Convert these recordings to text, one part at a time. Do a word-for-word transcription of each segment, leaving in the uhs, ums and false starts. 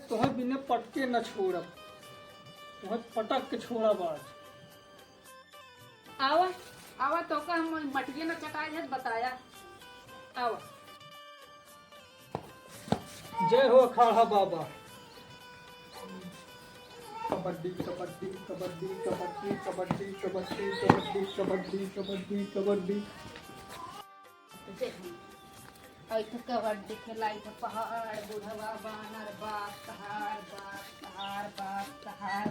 तोहे बिना पटके न छोड़ब, तोहे पटक के छोड़ब आज। आवा, आवा, तोका हम मटिया न चटाई है, बताया। आवा। जय हो अखाड़ा बाबा। कबड्डी, कबड्डी, कबड्डी, कबड्डी, कबड्डी, कबड्डी, कबड्डी, कबड्डी, कबड्डी, कबड्डी। ऐसे कबड्डी खेलाई तो पहाड़, बुढ़वा बानर बाप, तहार बाप, तहार बाप, तहार।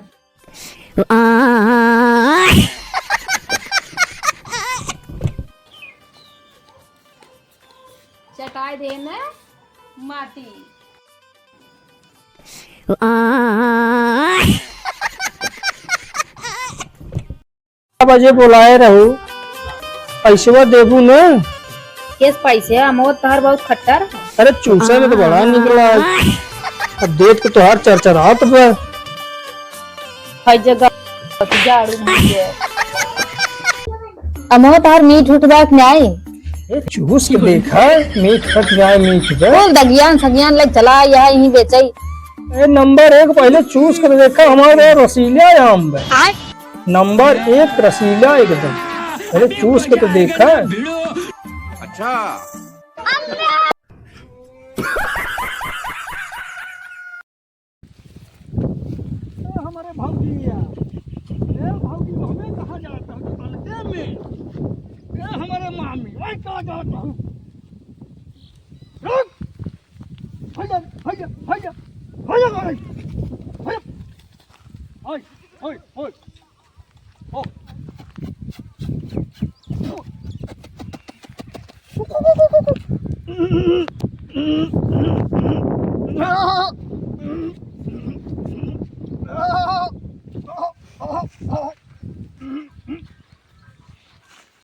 चटाई देना माटी। बजे बोलाए रहू, पैसवा देबू न? केस पैसे? अमोद तहर बहुत खट्टर। अरे चूसे में तो बड़ा निकला। अब देख के तोहार चरचरात बा। हर जगह झाड़ू मार के। अमोद तहर मीठ उठ बा कि नाई? ए, चूस के देखा, मीठ बा कि नाई मीठ बा। खूब दगियान सगियान ले चला, यह यहीं बेचई। ए, नंबर एक, पहले चूस के देखा, हमारे रसीला आम बा। आय। नंबर एक रसीला एकदम। अरे चूस के तो देखा। अच्छा। ए, हमारे भौजी या। ए, भौजी, हमें कहाँ जाता है? बलके में। ए, हमारे मामी, वही कहाँ जाता हूँ? रुक। भैया, भैया, भैया, भैया, भैया।